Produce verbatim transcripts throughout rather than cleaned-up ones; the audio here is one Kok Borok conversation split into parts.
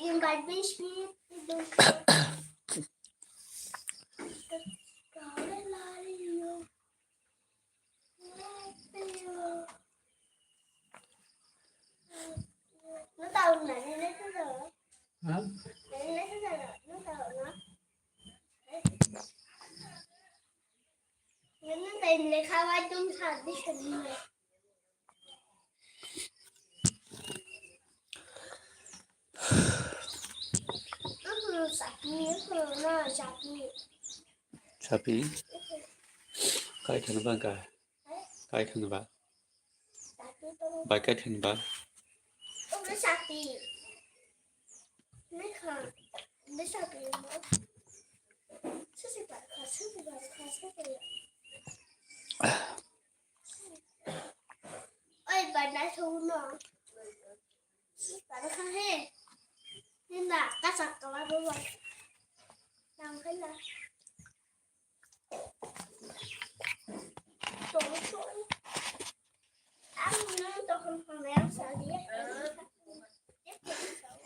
Invite bish minute. Sapi. Kai thani ba kai. Kai thani ba. Bai kai thani ba. Oi, bai nai thung no. Bai kha he. Ni na ka sak ka ba ba. Nang khai la.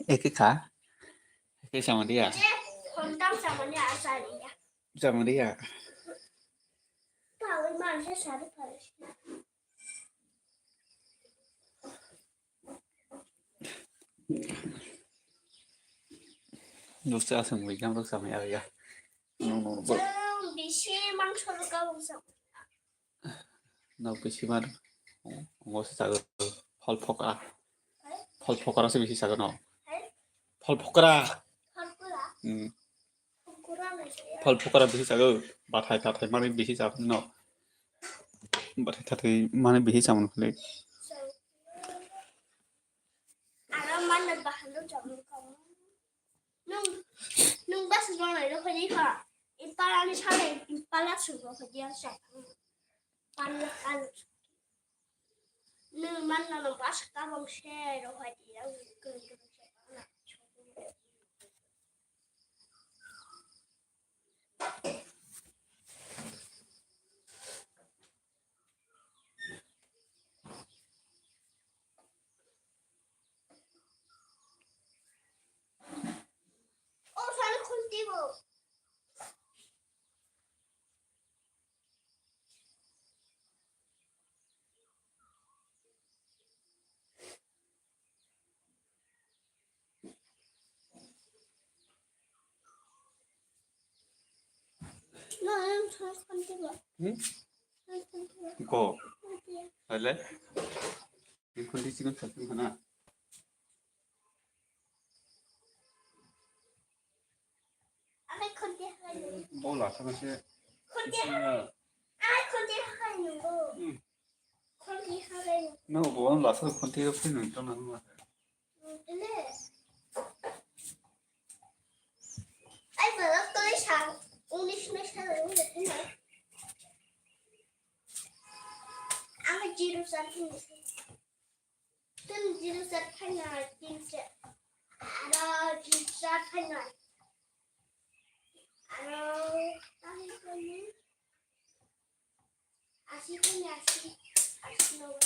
Eke kha. Eke sama dia. Sama dia. Nuksa aswng bai jang rok samaya ya. Nung nung bo. Bisi mangso rok kabang sa. No bisi mar. Ngo se sago. Phal phokra. Phal phokra se bisi sago no. Phal phokra. Phal phokra. Hmm. Phal phokra bisi sago. Bathai tathai mani bisi sago no. Bathai tathai mani bisi sago no khali. Nung, nung bus rok nai rok phai di kha. Ipara ni sale ipara su rok phai di ang sai. Pan na kan. Nung man na nung bus ka bang se rok phai di ang. Hmm? Ko. Hele? Ini kondisi kan satu mana? Bola sama sih. Hmm. No, bola sama kunti itu sih nonton nama. Ai, balok tole sa, unis mes sa, unis mes sa. Ang zero sa, unis mes sa. Tun zero sa, phai na, tin sa. Aro zero sa, phai na. Aro, tahi kami. Así con así, así no va.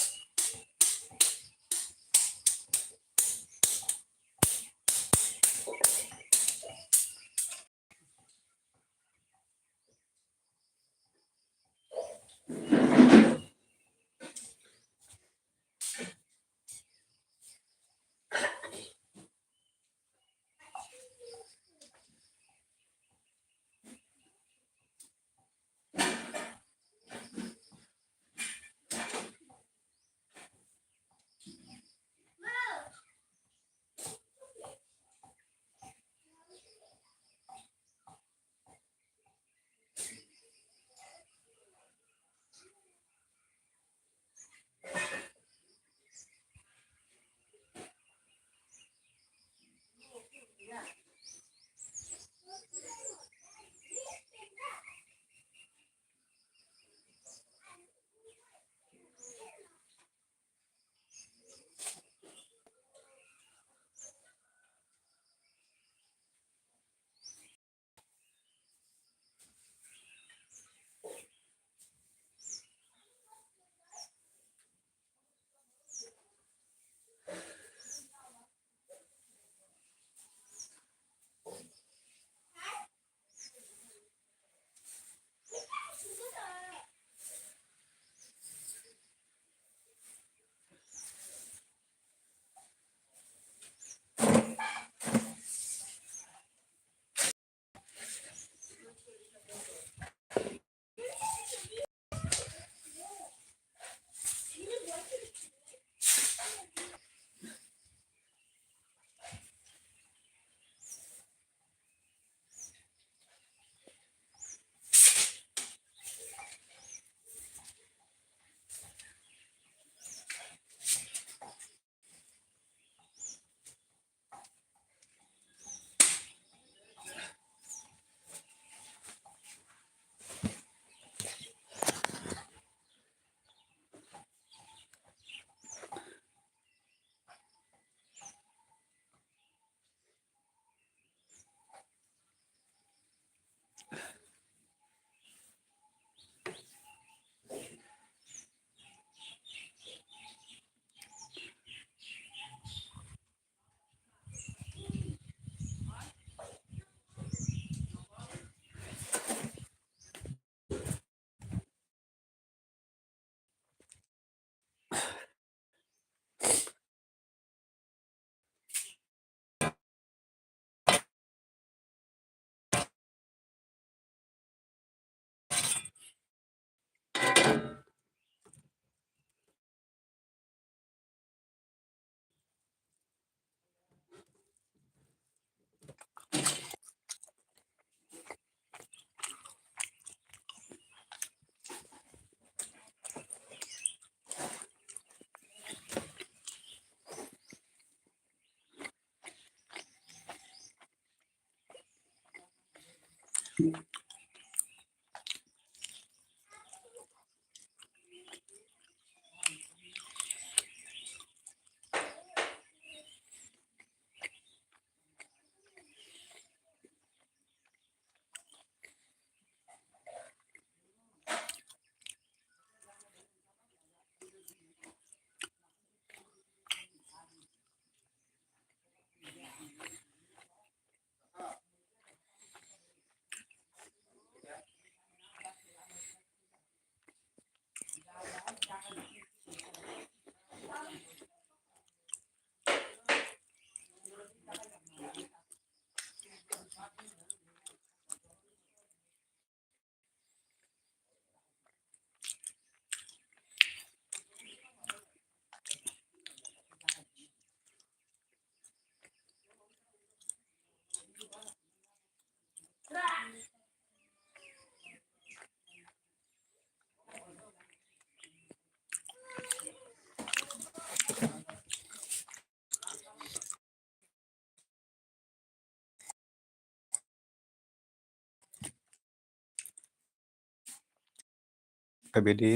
Kabidi.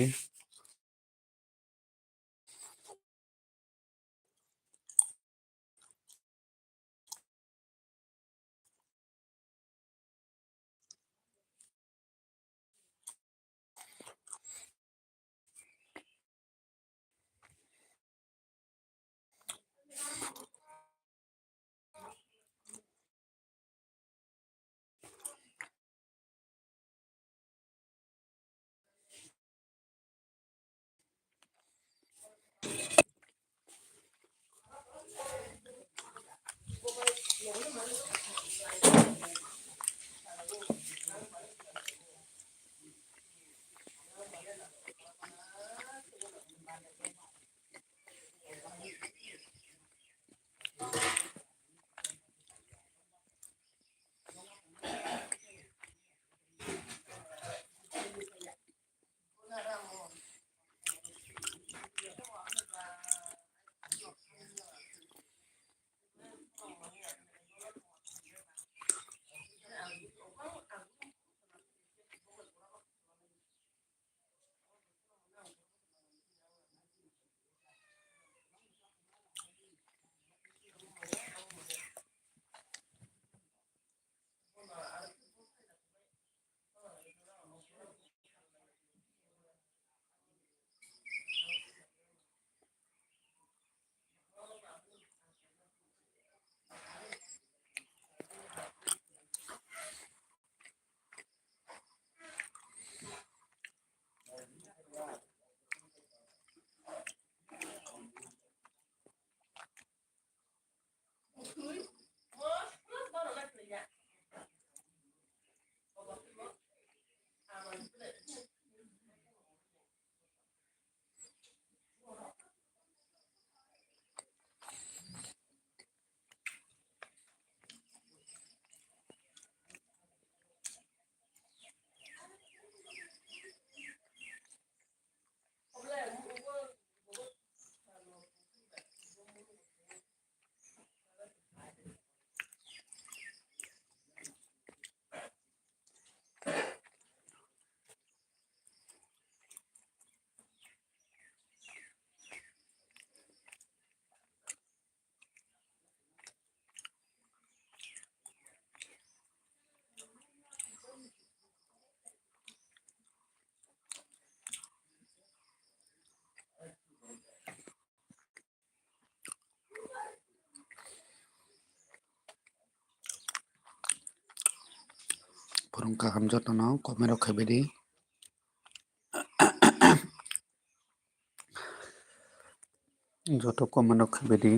Phwrwng kaham jotono comment rok khaibidi. Joto comment rok khaibidi.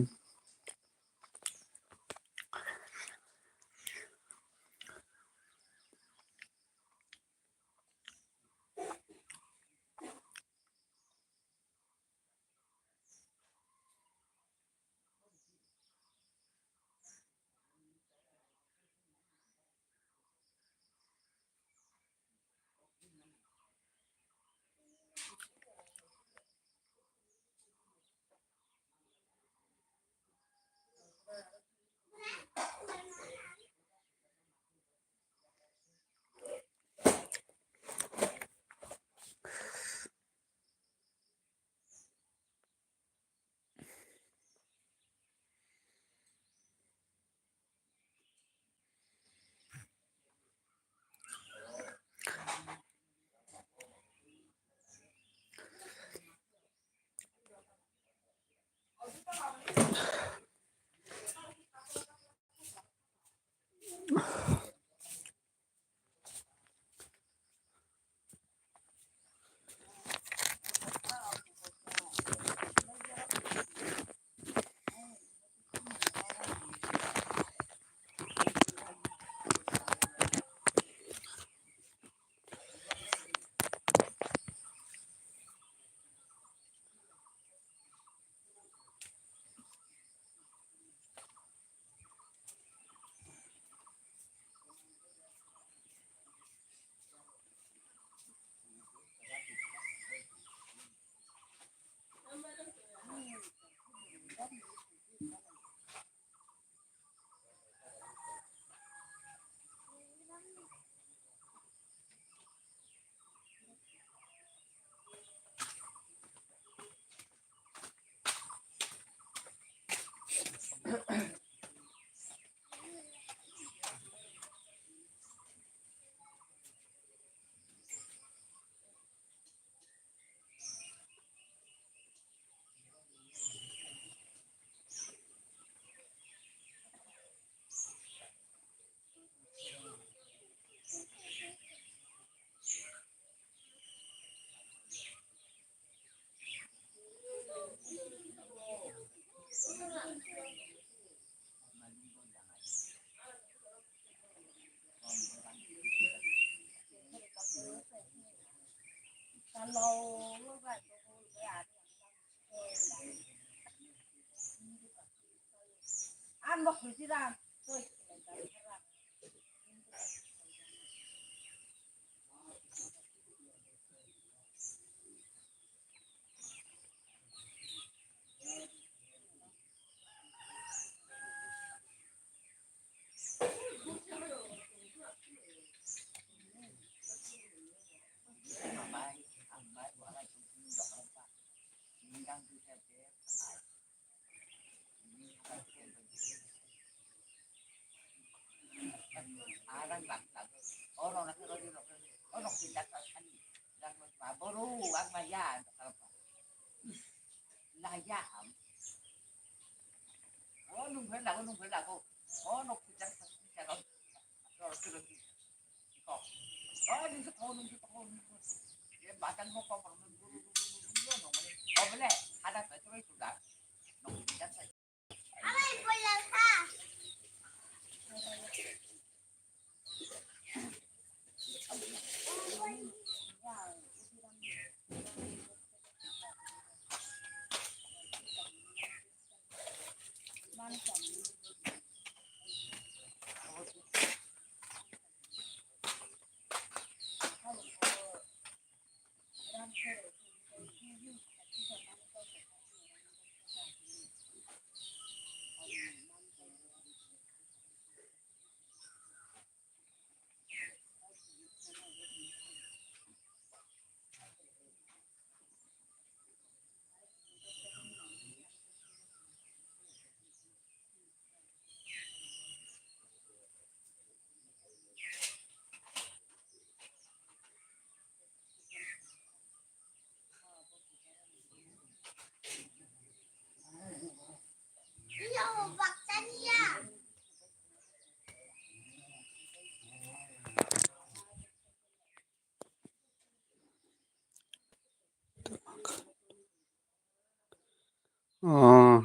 Oh,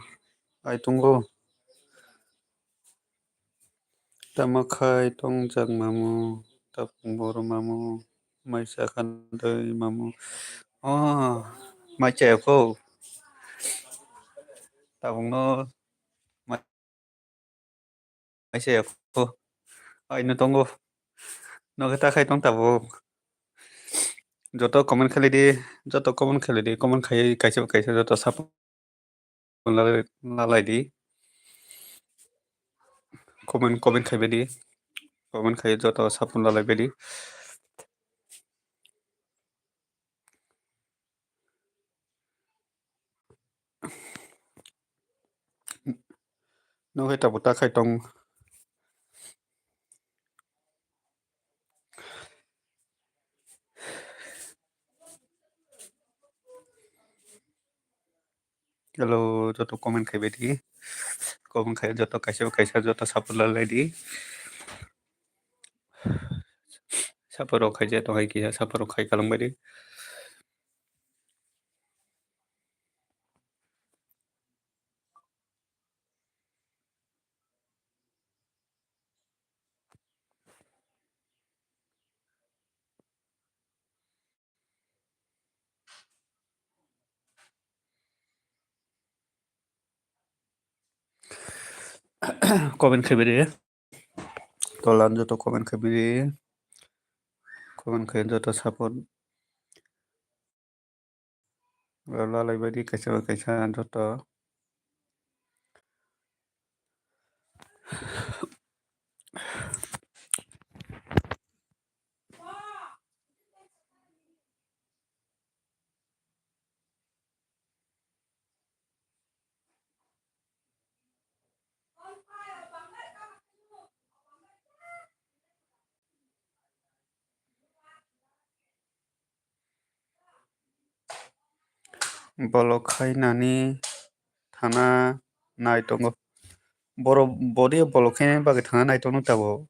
ai tongo. Tamo khai tongjak mamu, tapung boro mamu, maisa khandai mamu. Oh, mai chayakho. Tabungno mai chayakho. Aino tongo. Nokhe ta khai tong tabuk. Joto comment khlai di, joto comment khlai di, comment khai kaisa kaisa joto sap lalai, lalai di. Comment, comment khai bai di. Comment khai joto sap lalai bai di. Nokhe tabuk ta khai tong. Hello, joto comment khai bai di. Comment khai joto kaisa kaisa joto support lalai di. Support rok khai je tong hai kisa support rok khai kalang bai di. Comment khai bai di. Tolan joto comment khai bai di. Comment khai joto support lalai bai di kaisa bai kaisa joto. Bolok khainani thana nai tongo. Borok bodi bolok khainani bagwi thana nai tongo tabuk.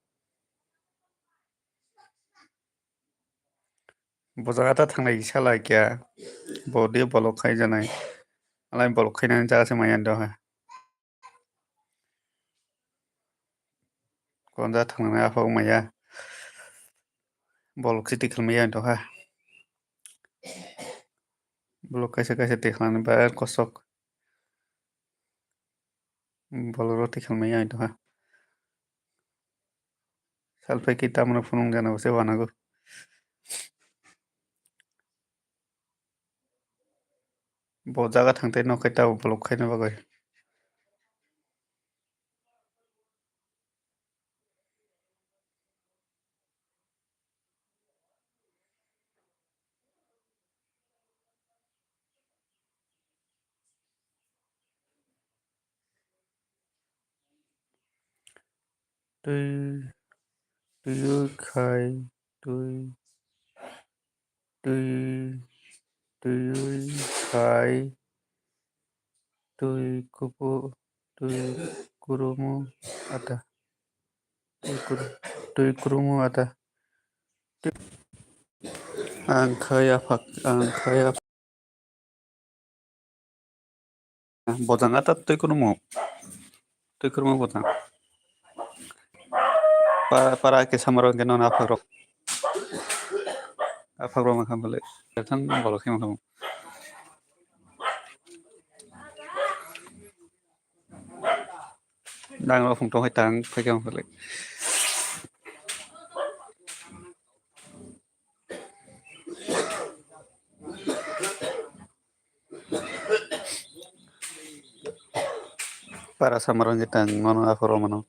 Bo jaga ta thanglai salai kya. Bodi bolok khaijaknai. Alai bolok khainani jaga se manya doha. Konja thangnai aphok maya. Bolok chiti khlai maya doha. Vlog kaisa kaisa tikhlani ba kosok. Boloro tikhlai maya aito ha. Salpai ki tamno phunung jana bo se wanago. Bo jaga thangtai nok kai tabo vlog khaina bagwi. Twi, twi khai, twi, twi, twi khai, twi kupu, twi kurumu ata, twi kuru-, twi kurumu ata. Ang khai aphak, ang khai aphak. Bojang ata twi kurumu. Twi kurumu bojang. Para, para ke samaro ke non aphak rok. Aphak rok makham bole. Thang bolo khe makham. Dang rok phung tong hai tang phai khe makham bole. Para samaro wngkhe tang mano aphuru mano.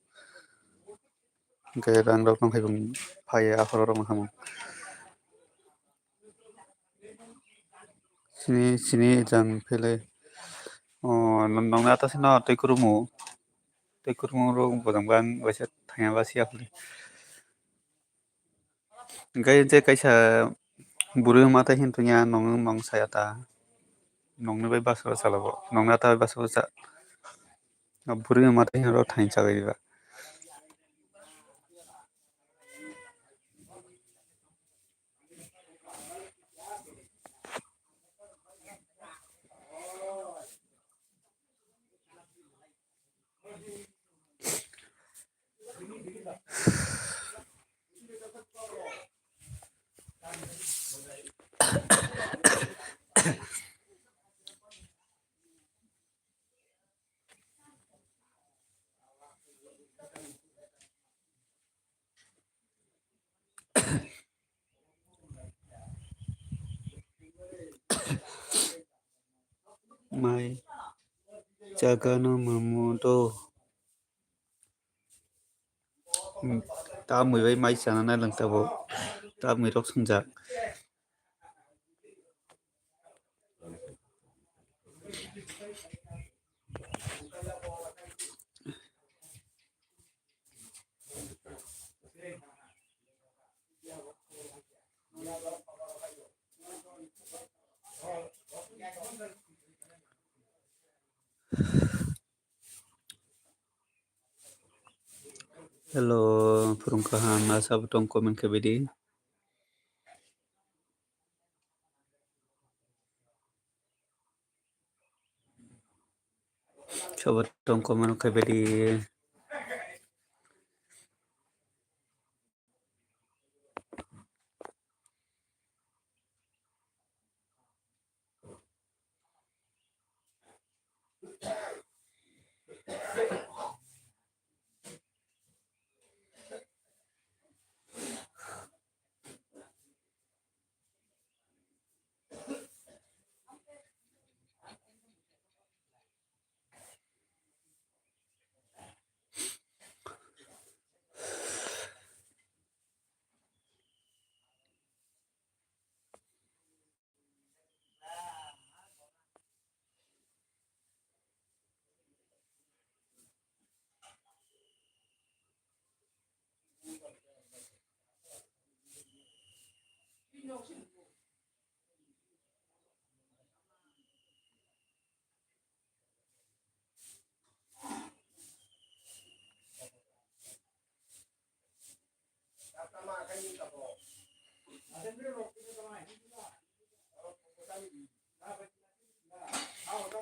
Hwnkhe rang rok tongkhe bung phaiya aphuru rok mankha. Sini, sini jang phele. O, nong-, nongni ata sino twi kurumu. Twi kurumu rok bojong bang waisa thangya ba siya phale. Hwnkhe je kaisa bwrwi wngma tei hwn tongya, nong, nong saya ta, nongni bai bwskango chala bo, nongni ata bai bwskango cha, bwrwi wngma tei hwn oro thaini chabai riba. Mai chagano mamu do. Tamwi bai mai chana nai lang tabuk. Tamwi rok swngjak. Hello, phwrwng kaham, asa bo tong comment khe bidi. Sobo tong comment khe bidi.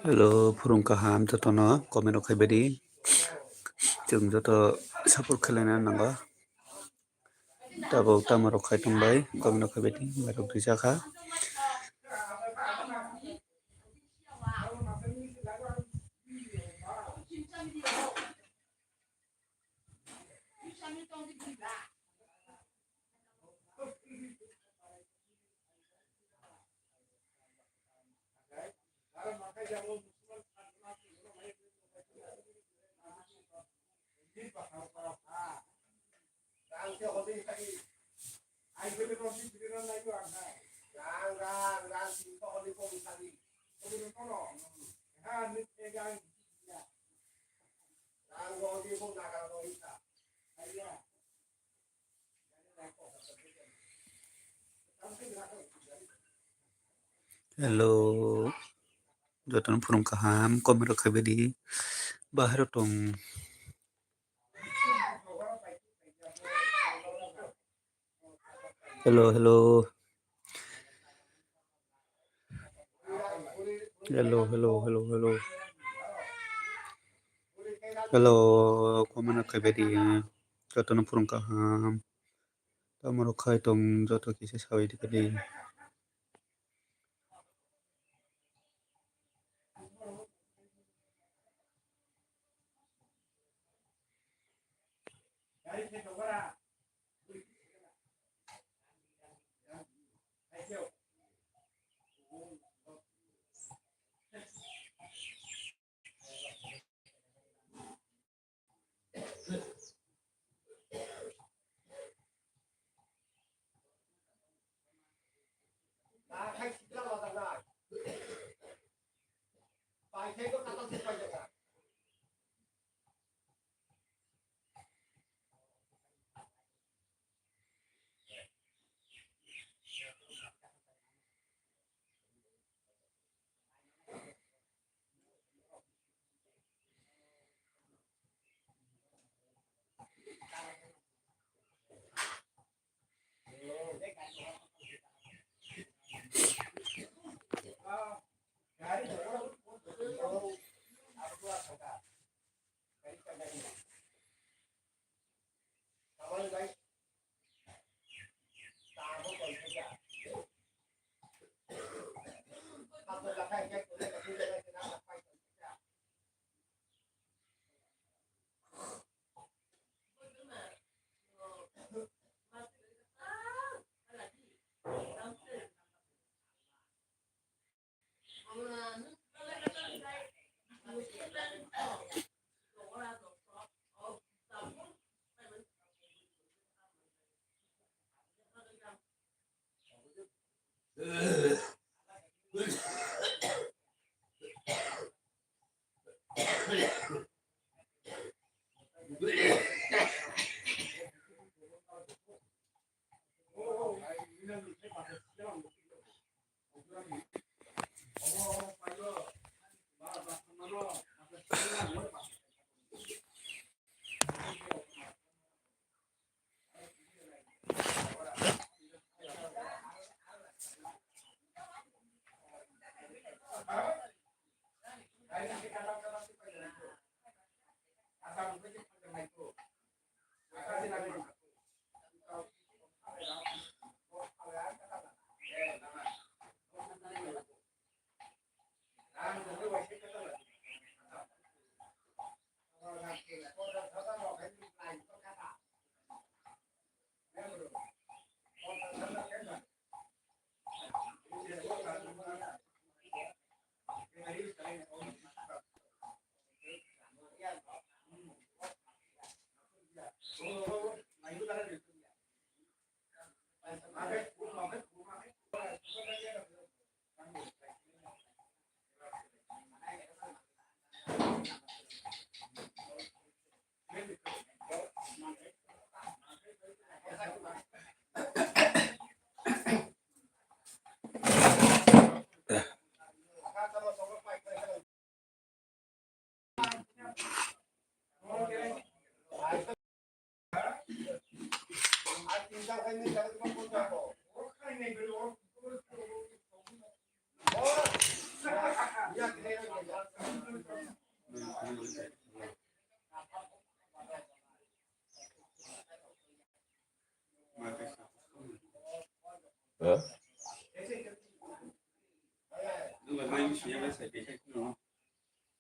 Hello, phwrwng kaham jotono comment rok khai badi. Chwng joto support khlaina nango. Tabuk tamo rok khai tongbai, comment rok khai badi, mai rok rijak kha. Hello, jotono phurung kaham, comment rok khaibadi, bahai rok tong. Hello, hello. Hello, hello, hello, hello. Hello, comment rok khaibadi, jotono phurung kaham. Tamo rok khai tong joto kisa sawi di kadi.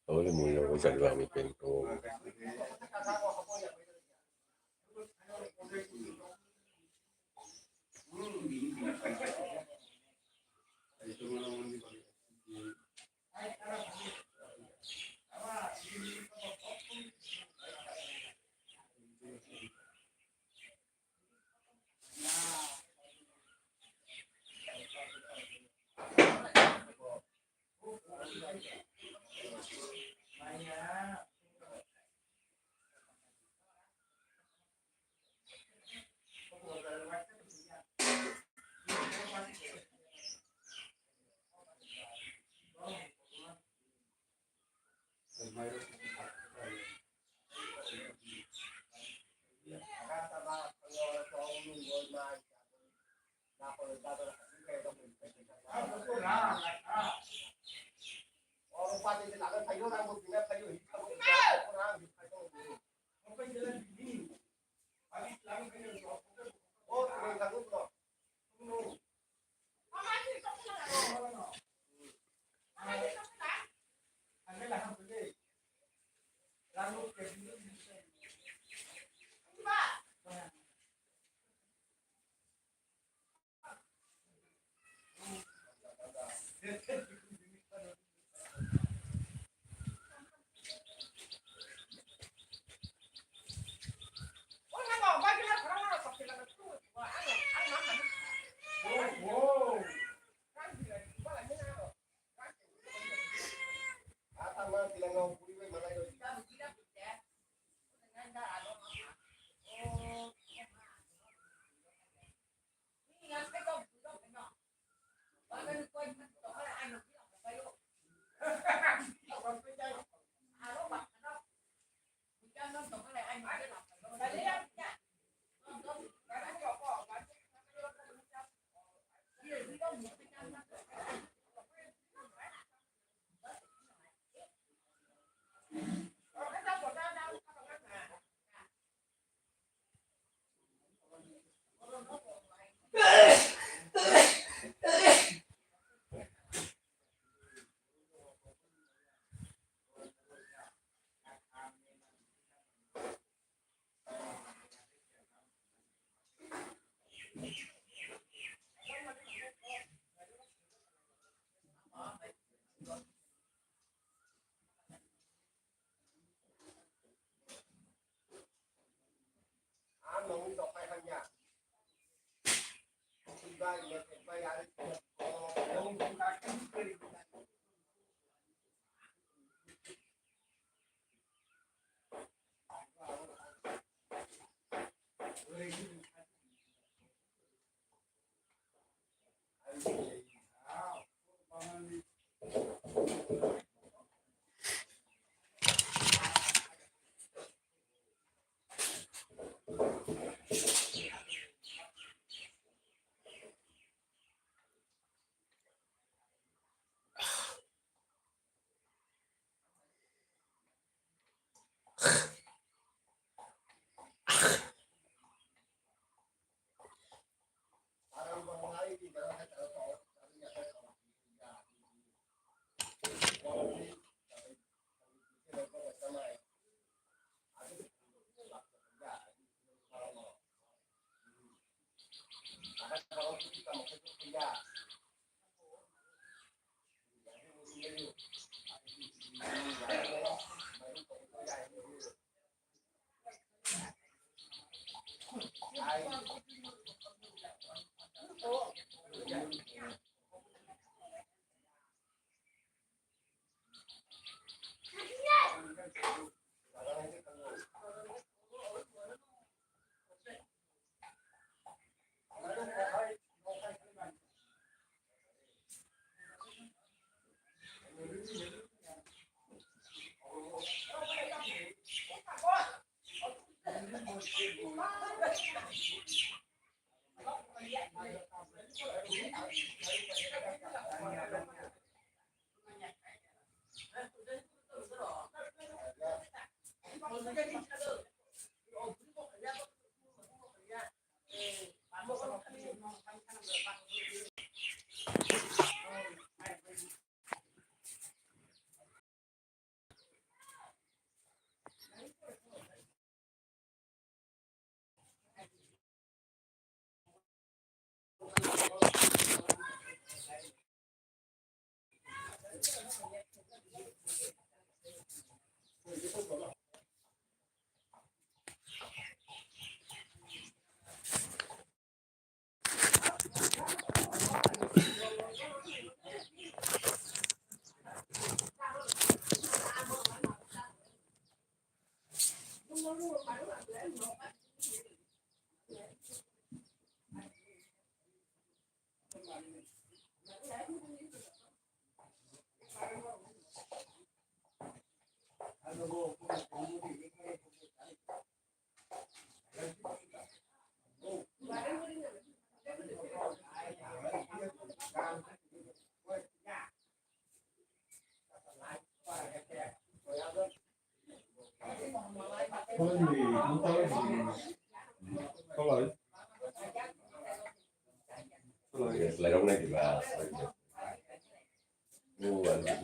Aboni mui rok bwchajak bai tei tongo. Yes, like, I'm like, uh, oh, I'm like,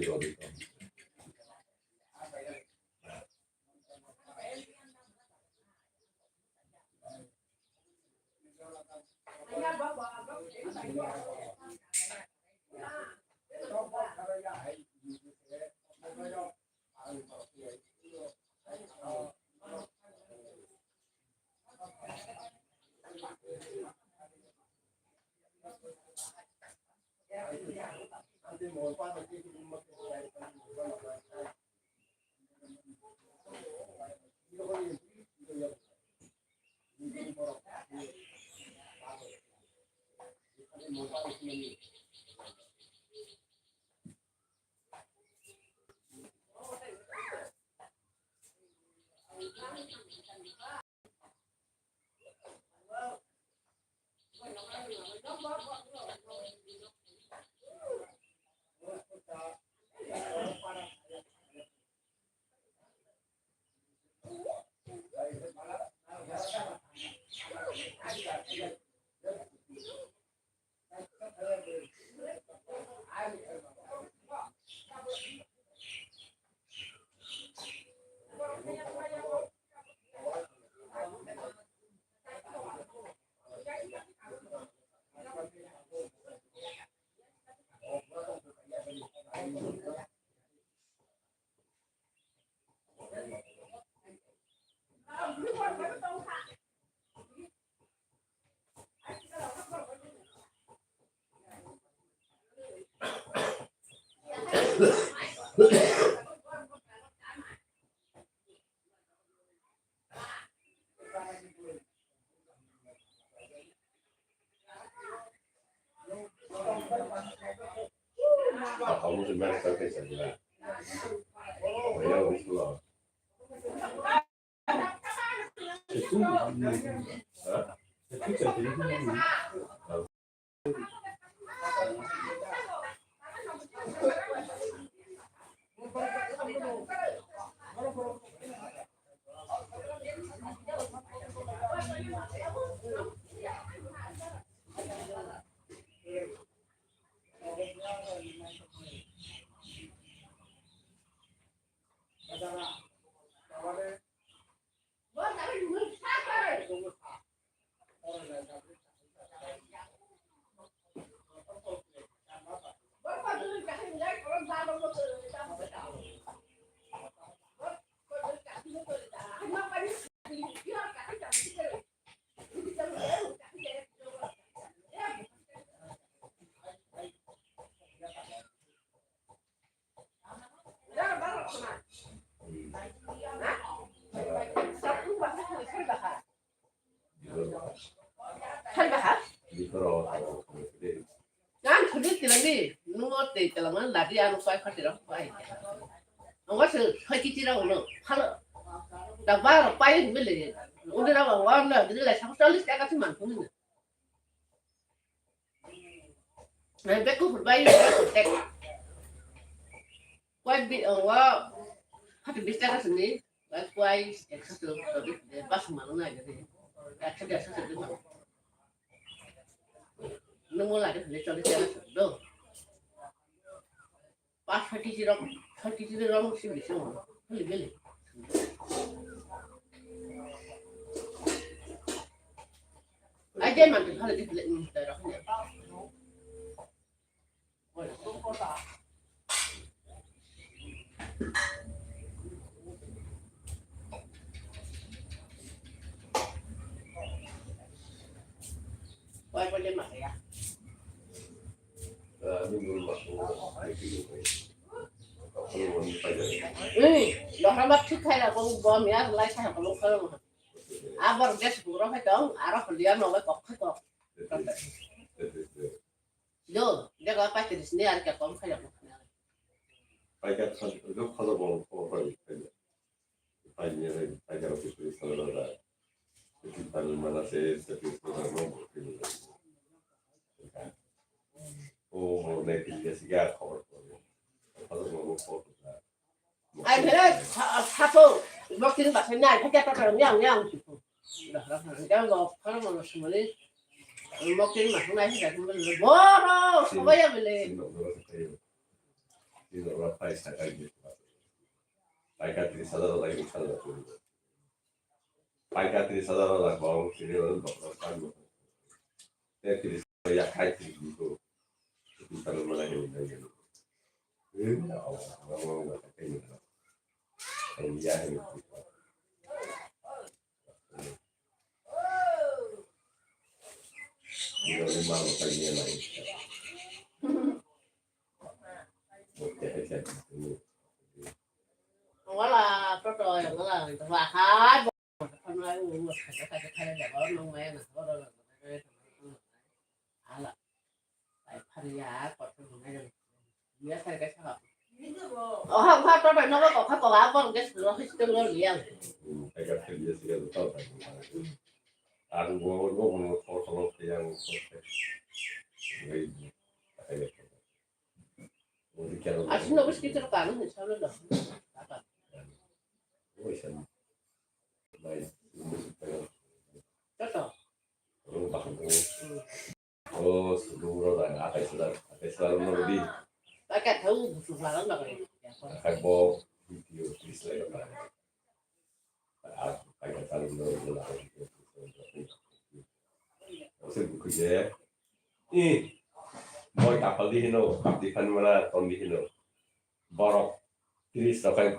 Ang thudi tilang di, nungo tei tilang mana ladi anu pai khati rok pai. Angwa se khati tira uno, halo. Da baro pai bele. Undi rok angwa na, dili lai sabo challis taka si man thung ni. Nai beku hurbai tek. Koi bi angwa, khati bis taka sini. Koi ekso chorobis, de pas malo na gede. Ekso de ekso chorobis malo. Nungo ladi hale challis taka sini do. Pas soi kg rok, soi kg rok si bisi mo. Hali bele. Ai je man tu hali di plate ni ta rok ni. Wai bole ma ya. Ui, dohra ma thik khai ra, bo, bo, mi ar lai khai ra, bo, khai ra. Abar gas buro khai tong, aro holiya no lai kok khai kok. Do, jaga paitris ni ar kya kom khai ra. Paikar san, do khaja bol ko pai. Paikar, paikar office ni sala da. Pani mana se, se office ko da no. O mo ne ki ya siga khobor ko. Khaja bol ko. Ai, bhera, sa-, sato, bo Tin ba sen nai, kake ta yang yang. Yang lo, kar mo sumali. Mo tin ma nai, kake mo boro, sobai ya bele. Paika tris hajar lagi, paika tris hajar lagi. Paika tris hajar lagi, bawang sini orang doktor kan. Tris ya kai tris itu. Itu kalau mana yang lain. Ini awal, awal, awal, awal, awal. Yang dia yang itu. Ini orang malu kan dia lain. Wala, toto, wala, wala, hai, bo, wala, wala, wala, wala, wala, wala, wala, wala, wala, wala, hai, phariya, kotor, wala, wala, wala, wala, wala. Oha, oha, toto, nogo, kokha, koga, abon, ges, lo, his, tenglo, liang. Ang bo, bo, bo, bo, bo, bo, bo. Asli no bus kichir kanu ni salu do. Apa? Toto. Oh, sudu ro da, atai suda, atai suda ro no di. Pakai tahu busu malam apa ya? Akai bo video please lah ya. Ose bukhuje. I, moi kapal di hino, kapdi phan mana ton di hino. Borok tris tokai,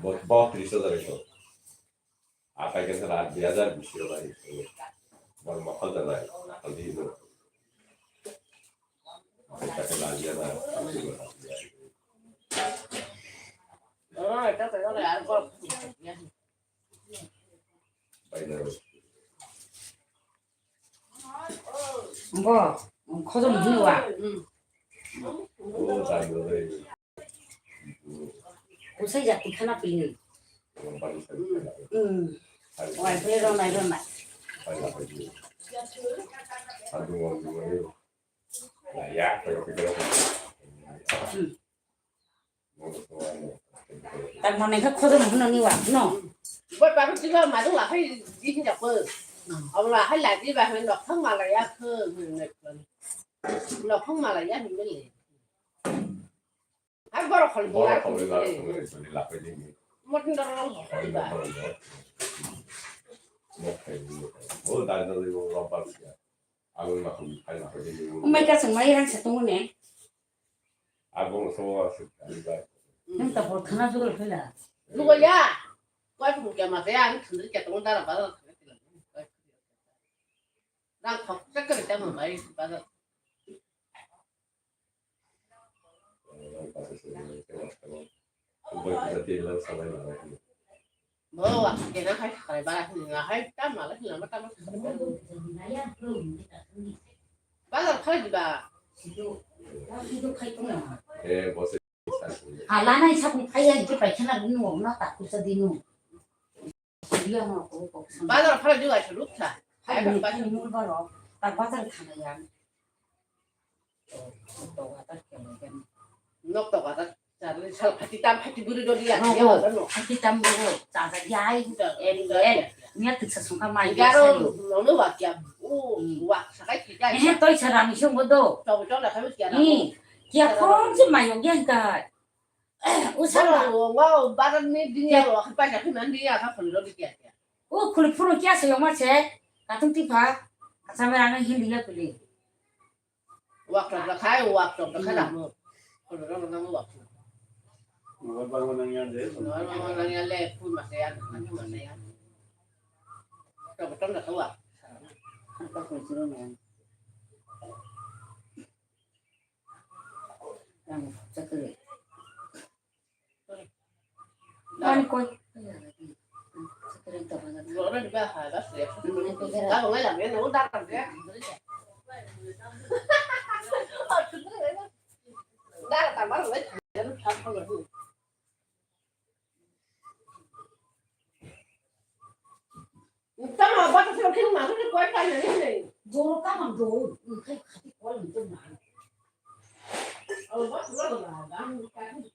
bo, bo tris tokai to. Akai kan sara dui hajar bisi tokai. Bor mokol janai, kapal di hino. Akai kata lagi ada, kapal di hino. Bo, khojom hwnwi wa. Kusai jati khana pili. Hmm. Wai pili ronai ronai. Hmm. Tar mane khe khojom hwnwi wa, no? Bo paro tiba madung la hai di hinja ko. Abla hai la di ba hai nok thang mala ya khe. Nok thang mala ya ni mele. Hai borok khol borok khol la khol la khol la khol la. Motin dor rong khol ba. Mo khai ni. Bo dan do bo ro ba ya. Abo ma khum khai ma khum ni. Umai ka sung mai rang sa tung ne. Abo mo so wa su ka ni ba. Nang ta bol khana jugul phela. Lugo ya. Koi phung kya ma ya, ang thundri kya tong dara ba. Rang khok chak kar kya ma bai ba. Bo wa kena hai sakai bara hini nga hai tam mala hini lama tam. Bazar khai diba. Eh, bo se. Hala nai sakung phai ya, je pai khana rung no na ta kusa dinu. Bazar phara juga seluk sa. Hai, hai, bazar. Bazar thana ya. Nok to bazar. Sal phati tam phati buri do dia. Phati tam buru. Chaja ya ai. En en. Nya tiksa sungka mai. Garo, no no wa kya. O, wa sakai kita. Eh, toi sarani sung bodo. To to na kami kya. Ni, kya phone se mayo gyan ka. Usala. Wow, barat ni dunia lo, apa nak nanti ya, apa perlu dia dia. Oh, kulit pun kia sih yang macam, katung tipa, asal merana Hindi ya kulit. Waktu dah kai, waktu dah kai dah mo. Kalau orang orang waktu. Orang orang yang deh. Orang orang yang le pun masih ya, masih ya. Betul betul dah tua. Apa kulit pun yang. Ang sakre. Ani koi. Sakre to bana. Lo na ba ha ba se. Ani koi. Ka ngai la me no da ka de. Da ka ma ngai. Tama bata sero kini masu ni koi pa ni ni. Joro tama do, kai khati koi ni to na. Alo ba sura ba ga ni ka ni.